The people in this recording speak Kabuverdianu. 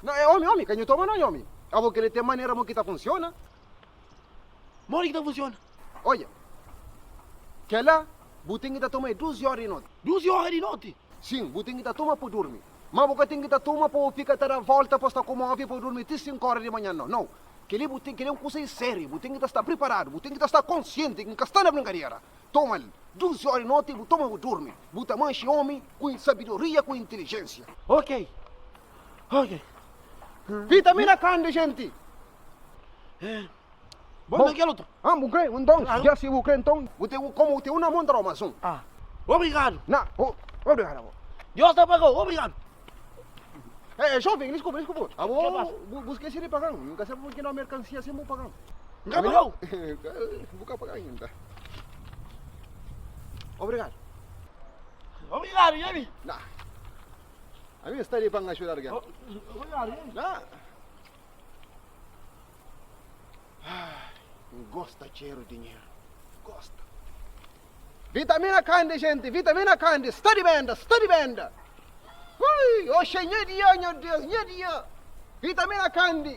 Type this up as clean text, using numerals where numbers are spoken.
Não, é homi, homi, ka nhu toma não, homi. Abo kele ten manera mo ki ta funciona. Modi ki ta funciona? Odja, kela bu ten ki ta toma é 12 ora di noti. 12 ora di noti? Sim, bu ten ki ta toma pa durmi. Ma bu ka ten ki ta toma pa bu fika ta da volta pa sta ku move pa durmi ti 5 ora di manhan no. No. Keli bu ten, keli é un kusa sériu, bu ten ki ta sta priparadu, bu ten ki ta sta konsienti ki N ka sta na brinkadera. Toma-l 12 ora di noti, bu toma bu durmi. Bu ta manxe omi ku sabidoria ku intelijensia. Ok. Ok. Vitamina kandi, jenti! Bom, Bom kel outro. Ah, bu kre? Nton, claro. Já si bu kre, nton, bu ten como bu ten un na mon ta mais um. Ah. Obrigado. Na, oh, obrigado. Abo. Deus ta pagou, obrigado. Eh, eh, jovem, desculpa, desculpa. Abo, bu, bu esqueci de pagar. Nunca sabe porque não mercancia sem bu pagar. Nunca pagou? Bu ka pagar ainda. Obrigado. Obrigado, Yami. Na. A mim está ali para ajudar alguém. Obrigado, Yami. Na. N gosta txeru dinheru, gosta. Vitamina kandi gente, vitamina kandi, sta di benda, sta di benda. Ui, oxe nha dia, nha Deus, nha dia. Vitamina kandi.